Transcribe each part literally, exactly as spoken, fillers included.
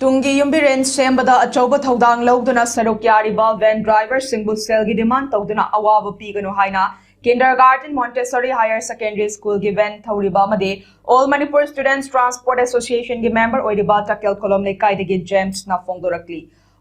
ꯇꯨꯡꯒꯤ ꯌꯨꯝꯕꯤꯔꯦꯟ ꯁꯦꯝꯕꯗ ꯑꯆꯧꯕ ꯊꯧꯗꯥꯡ ꯂꯧꯗꯨꯅ ꯁꯔꯨꯛ ꯌꯥꯔꯤꯕ ꯚꯦꯟ ꯗ꯭ꯔꯥꯏꯚꯔꯁꯤꯡꯕꯨ ꯁꯦꯜꯒꯤ ꯗꯤꯃꯥꯟ ꯇꯧꯗꯨꯅ ꯑꯋꯥꯕ ꯄꯤꯒꯅꯨ ꯍꯥꯏꯅ Kindergarten Montessori Higher Secondary Schoolꯒꯤ ꯚꯦꯟ ꯊꯧꯔꯤꯕ ꯑꯃꯗꯤ All Manipur Students Transport Associationꯒꯤ ꯃꯦꯝꯕꯔ ꯑꯣꯏꯔꯤꯕ ꯇꯀꯦꯜ ꯈꯣꯂꯣꯝ ꯂꯩꯀꯥꯏꯗꯒꯤ ꯖꯦꯝꯁꯅ ꯐꯣꯡꯗꯣꯔꯛꯂꯤ꯫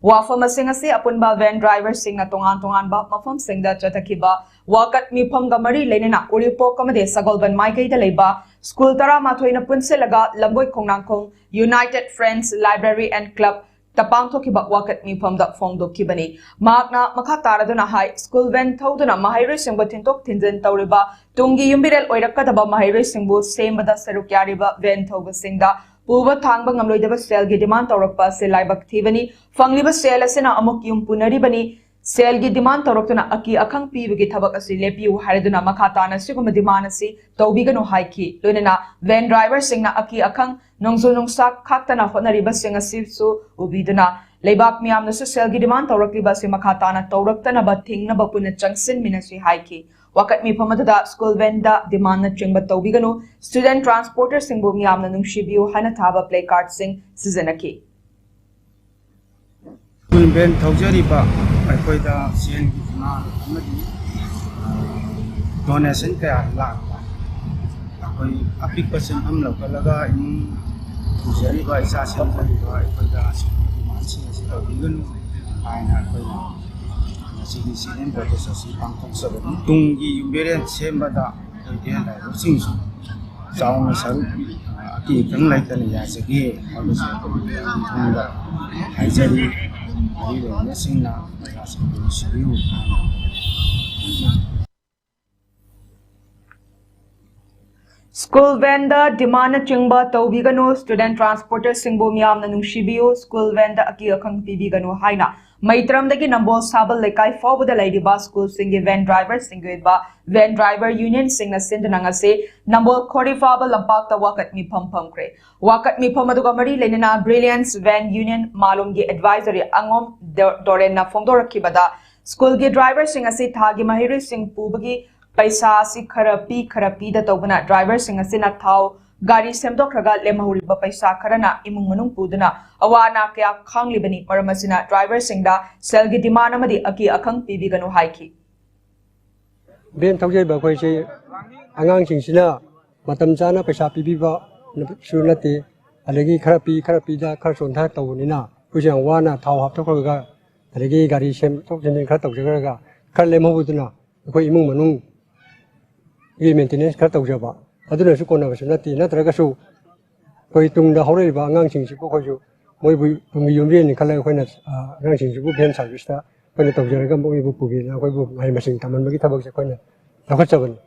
ꯋꯥꯐꯝ ꯑꯁꯤꯡ ꯑꯁꯤ ꯑꯄꯨꯟꯕ ꯚꯦꯟ ꯗ꯭ꯔꯥꯏꯚꯔꯁꯤꯡꯅ ꯇꯣꯉꯥꯟ ꯇꯣꯉꯥꯟꯕ ꯃꯐꯝꯁꯤꯡꯗ ꯆꯠꯊꯈꯤꯕ ꯋꯥꯀꯠ ꯃꯤꯐꯝꯒ ꯃꯔꯤ ꯂꯩꯅꯅ ꯎꯔꯤꯄꯣꯛ ꯑꯃꯗꯤ ꯁꯒꯣꯜꯕꯟ ꯃꯥꯏꯀꯩꯗ ꯂꯩꯕ ꯁ꯭ꯀꯨꯜ ꯇꯔꯥꯃꯥꯊꯣꯏꯅ ꯄꯨꯟꯁꯤꯜꯂꯒ ꯂꯝꯕꯣꯏ ꯈꯣꯡꯅꯥꯡꯈꯣꯡ United Friends Library and Club ꯇ ꯄꯥꯡꯊꯣꯛꯈꯤꯕ ꯋꯥꯀꯠ ꯃꯤꯐꯝꯗ ꯐꯣꯡꯗꯣꯛꯈꯤꯕꯅꯤ꯫ ꯃꯍꯥꯛꯅ ꯃꯈꯥ ꯇꯥꯔꯗꯨꯅ ꯍꯥꯏ, ꯁ꯭ꯀꯨꯜ ꯚꯦꯟ ꯊꯧꯗꯨꯅ ꯃꯍꯩꯔꯣꯏꯁꯤꯡꯕꯨ ꯊꯤꯟꯗꯣꯛ ꯊꯤꯟꯖꯤꯟ ꯇꯧꯔꯤꯕ ꯇꯨꯡꯒꯤ ꯌꯨꯝꯕꯤꯔꯦꯜ ꯑꯣꯏꯔꯛꯀꯗꯕ ꯃꯍꯩꯔꯣꯏꯁꯤꯡꯕꯨ ꯁꯦꯝꯕꯗ ꯁꯔꯨꯛ ꯌꯥꯔꯤꯕ ꯚꯦꯟ ꯊꯧꯕꯁꯤꯡꯗ ꯄꯨꯕ ꯊꯥꯡꯕ ꯉꯝꯂꯣꯏꯗꯕ ꯁꯦꯜꯒꯤ ꯗꯤꯃꯥꯟ ꯇꯧꯔꯛꯄ ꯑꯁꯤ ꯂꯥꯏꯕꯛ ꯊꯤꯕꯅꯤ꯫ ꯐꯪꯂꯤꯕ ꯁꯦꯜ ꯑꯁꯤꯅ ꯑꯃꯨꯛ ꯌꯨꯝ ꯄꯨꯅꯔꯤꯕꯅꯤ꯫ ꯁꯦꯜꯒꯤ ꯗꯤꯃꯥꯟ ꯇꯧꯔꯛꯇꯨꯅ ꯑꯀꯤ ꯑꯈꯪ ꯄꯤꯕꯒꯤ ꯊꯕꯛ ꯑꯁꯤ ꯂꯦꯞꯄꯤꯌꯨ ꯍꯥꯏꯔꯗꯨꯅ ꯃꯈꯥ ꯇꯥꯅ ꯁꯤꯒꯨꯝꯕ ꯗꯤꯃꯥꯟ ꯑꯁꯤ ꯇꯧꯕꯤꯒꯅꯨ ꯍꯥꯏꯈꯤ꯫ ꯂꯣꯏꯅꯅ ꯚꯦꯟ ꯗ꯭ꯔꯥꯏꯚꯔꯁꯤꯡꯅ ꯑꯀꯤ ꯑꯈꯪ, ꯅꯣꯡꯖꯨ ꯅꯨꯡꯁꯥ ꯈꯥꯛꯇꯅ ꯍꯣꯠꯅꯔꯤꯕꯁꯤꯡ ꯑꯁꯤꯁꯨ ꯎꯕꯤꯗꯨꯅ ꯂꯩꯕꯥꯛ ꯃꯤꯌꯥꯝꯅꯁꯨ ꯁꯦꯜꯒꯤ ꯗꯤꯃꯥꯟ ꯇꯧꯔꯛꯂꯤꯕ ꯑꯁꯤ ꯃꯈꯥ ꯇꯥꯅ ꯇꯧꯔꯛꯇꯅꯕ ꯊꯤꯡꯅꯕ ꯄꯨꯟꯅ ꯆꯪꯁꯤꯟꯃꯤꯟꯅꯁꯤ ꯍꯥꯏꯈꯤ꯫ ꯋꯥꯀꯠ ꯃꯤꯐꯝ ꯑꯗꯨꯗ ꯁ꯭ꯀꯨꯜ ꯚꯦꯟꯗ ꯗꯤꯃꯥꯟꯅꯆꯤꯡꯕ ꯇꯧꯕꯤꯒꯅꯨ, ꯁ꯭ꯇꯨꯗꯦꯟꯠ ꯇ꯭ꯔꯥꯟꯁꯄꯣꯔꯇꯔꯁꯤꯡꯕꯨ ꯃꯤꯌꯥꯝꯅ ꯅꯨꯡꯁꯤꯕꯤꯌꯨ ꯍꯥꯏꯅ ꯊꯥꯕ ꯄ꯭ꯂꯦ ꯀꯥꯔꯗꯁꯤꯡ ꯁꯤꯖꯤꯟꯅꯈꯤ꯫ ꯁ꯭ꯀꯨꯜ ꯚꯦꯟ ꯊꯧꯖꯔꯤꯕ ꯑꯩꯈꯣꯏꯗ ꯁꯦꯜꯒꯤ ꯗꯤꯃꯥꯟ ꯑꯃꯗꯤ ꯗꯣꯅꯦꯁꯟ ꯀꯌꯥ ꯂꯥꯛꯄ, ꯑꯩꯈꯣꯏ ꯑꯄꯤꯛꯄ ꯁꯦꯟꯐꯝ ꯂꯧꯈꯠꯂꯒ ꯏꯃꯨꯡ ꯄꯨꯖꯔꯤꯕ, ꯏꯆꯥ ꯁꯦꯝꯖꯔꯤꯕ ꯑꯩꯈꯣꯏꯗ ꯁꯦꯜꯒꯤ ꯗꯤꯃꯥꯟꯁꯤꯡ ꯑꯁꯤ ꯇꯧꯕꯤꯒꯅꯨ ꯍꯥꯏꯅ ꯑꯩꯈꯣꯏꯅ ꯉꯁꯤꯒꯤ ꯁꯤꯠ ꯑꯦꯟ ꯄ꯭ꯔꯣꯇꯦꯁ ꯑꯁꯤ ꯄꯥꯡꯊꯣꯛꯆꯕꯅꯤ꯫ ꯇꯨꯡꯒꯤ ꯌꯨꯝꯕꯤꯔꯦꯟ ꯁꯦꯝꯕꯗ ꯑꯩꯈꯣꯏ ꯚꯦꯟ ꯗ꯭ꯔꯥꯏꯚꯔꯁꯤꯡꯁꯨ ꯆꯥꯎꯅ ꯁꯔꯨꯛ ꯑꯀꯤ ꯑꯈꯪ ꯂꯩꯇꯅ ꯌꯥꯖꯒꯦ ꯍꯥꯏꯕꯁꯤ ꯑꯩꯈꯣꯏ ꯃꯤꯌꯥꯝꯒꯤ ꯃꯐꯝꯗ ꯍꯥꯏꯖꯔꯤ꯫ ꯃꯔꯤ ꯂꯩꯅꯕꯁꯤꯡꯅ ꯄ꯭ꯔꯖꯥꯁꯤꯡꯕꯨ ꯅꯨꯡꯁꯤꯕꯤꯌꯨ꯫ ꯁ꯭ꯀꯨꯜ ꯚꯦꯟꯗ ꯗꯤꯃꯥꯟꯅꯆꯤꯡꯕ ꯇꯧꯕꯤꯒꯅꯨ, ꯁ꯭ꯇꯨꯗꯦꯟꯠ ꯇ꯭ꯔꯥꯟꯁꯄꯣꯔꯇꯔꯁꯤꯡꯕꯨ ꯃꯤꯌꯥꯝꯅ ꯅꯨꯡꯁꯤꯕꯤꯌꯨ, ꯁ꯭ꯀꯨꯜ ꯚꯦꯟꯗ ꯑꯀꯤ ꯑꯈꯪ ꯄꯤꯕꯤꯒꯅꯨ ꯍꯥꯏꯅ ꯃꯩꯇ꯭ꯔꯝꯗꯒꯤ ꯅꯝꯕꯣꯜ ꯁꯥꯕꯜ ꯂꯩꯀꯥꯏ ꯐꯥꯎꯕꯗ ꯂꯩꯔꯤꯕ ꯁ꯭ꯀꯨꯜꯁꯤꯡꯒꯤ ꯚꯦꯟ ꯗ꯭ꯔꯥꯏꯚꯔꯁꯤꯡꯒꯤ ꯑꯣꯏꯕ ꯚꯦꯟ ꯗ꯭ꯔꯥꯏꯚꯔ ꯌꯨꯅꯤꯌꯟꯁꯤꯡꯅ ꯁꯤꯟꯗꯨꯅ ꯉꯁꯤ ꯅꯝꯕꯣꯜ ꯈꯣꯔꯤꯐꯥꯕ ꯂꯝꯄꯥꯛꯇ ꯋꯥꯀꯠ ꯃꯤꯐꯝ ꯐꯝꯈ꯭ꯔꯦ꯫ ꯋꯥꯀꯠ ꯃꯤꯐꯝ ꯑꯗꯨꯒ ꯃꯔꯤ ꯂꯩꯅꯅ ꯕ꯭ꯔꯤꯂꯤꯌꯟꯁ ꯚꯦꯟ ꯌꯨꯅꯤꯌꯟ ꯃꯥꯂꯣꯝꯒꯤ ꯑꯦꯗꯚꯥꯏꯖꯔꯤ ꯑꯉꯣꯝ ꯗꯣ-, ꯗꯣꯔꯦꯟꯅ ꯐꯣꯡꯗꯣꯔꯛꯈꯤꯕꯗ, ꯁ꯭ꯀꯨꯜꯒꯤ ꯗ꯭ꯔꯥꯏꯚꯔꯁꯤꯡ ꯑꯁꯤ ꯊꯥꯒꯤ ꯃꯍꯩꯔꯣꯏꯁꯤꯡ ꯄꯨꯕꯒꯤ ꯄꯩꯁꯥ ꯑꯁꯤ ꯈꯔ ꯄꯤ, ꯈꯔ ꯄꯤꯗ ꯇꯧꯕꯅ ꯗ꯭ꯔꯥꯏꯚꯔꯁꯤꯡ ꯑꯁꯤꯅ ꯊꯥꯎ ꯒꯥꯔꯤ ꯁꯦꯝꯗꯣꯛꯈ꯭ꯔꯒ ꯂꯦꯝꯍꯧꯔꯤꯕ ꯄꯩꯁꯥ ꯈꯔꯅ ꯏꯃꯨꯡ ꯃꯅꯨꯡ ꯄꯨꯗꯨꯅ ꯑꯋꯥ ꯑꯅꯥ ꯀꯌꯥ ꯈꯥꯡꯂꯤꯕꯅꯤ꯫ ꯃꯔꯝ ꯑꯁꯤꯅ ꯗ꯭ꯔꯥꯏꯚꯔꯁꯤꯡꯗ ꯁꯦꯜꯒꯤ ꯗꯤꯃꯥꯟ ꯑꯃꯗꯤ ꯑꯀꯤ ꯑꯈꯪ ꯄꯤꯕꯤꯒꯅꯨ ꯍꯥꯏꯈꯤ꯫ ꯚꯦꯟ ꯊꯧꯖꯔꯤꯕ ꯑꯩꯈꯣꯏꯁꯤ ꯑꯉꯥꯡꯁꯤꯡꯁꯤꯅ ꯃꯇꯝ ꯆꯥꯅ ꯄꯩꯁꯥ ꯄꯤꯕꯤꯕꯁꯨ ꯅꯠꯇꯦ, ꯑꯗꯒꯤ ꯈꯔ ꯄꯤ ꯈꯔ ꯄꯤꯗ ꯈꯔ ꯆꯣꯟꯊ ꯇꯧꯕꯅꯤꯅ ꯑꯩꯈꯣꯏꯁꯨ ꯌꯥꯝ ꯋꯥꯅ ꯊꯥꯎ ꯍꯥꯞꯇꯣꯛꯈ꯭ꯔꯒ ꯑꯗꯒꯤ ꯒꯥꯔꯤ ꯁꯦꯝꯗꯣꯛ ꯁꯦꯝꯖꯤꯟ ꯈꯔ ꯇꯧꯖꯈ꯭ꯔꯒ ꯈꯔ ꯂꯦꯝꯍꯧꯕꯗꯨꯅ ꯑꯩꯈꯣꯏ ꯏꯃꯨꯡ ꯃꯅꯨꯡꯒꯤ ꯃꯦꯟꯇꯦꯅꯦꯟꯁ ꯈꯔ ꯇꯧꯖꯕ ꯑꯗꯨꯅꯁꯨ ꯀꯣꯟꯅꯕꯁꯨ ꯅꯠꯇꯦ꯫ ꯅꯠꯇ꯭ꯔꯒꯁꯨ ꯑꯩꯈꯣꯏ ꯇꯨꯡꯗ ꯍꯧꯔꯛꯏꯕ ꯑꯉꯥꯡꯁꯤꯡꯁꯤꯕꯨ ꯑꯩꯈꯣꯏꯁꯨ ꯃꯣꯏꯕꯨ ꯇꯨꯡꯒꯤ ꯌꯨꯝꯕꯤꯔꯦꯟꯅꯤ ꯈꯜꯂꯒ ꯑꯩꯈꯣꯏꯅ, ꯑ, ꯑꯉꯥꯡꯁꯤꯡꯁꯤꯕꯨ ꯚꯦꯟ ꯁꯥꯔꯚꯤꯁꯇ ꯑꯩꯈꯣꯏꯅ ꯇꯧꯖꯔꯒ ꯃꯣꯏꯕꯨ ꯄꯨꯕꯤꯗꯅ ꯑꯩꯈꯣꯏꯕꯨ ꯃꯍꯩ ꯃꯁꯤꯡ ꯇꯝꯍꯟꯕꯒꯤ ꯊꯕꯛꯁꯦ ꯑꯩꯈꯣꯏꯅ ꯂꯧꯈꯠꯆꯕꯅꯤ꯫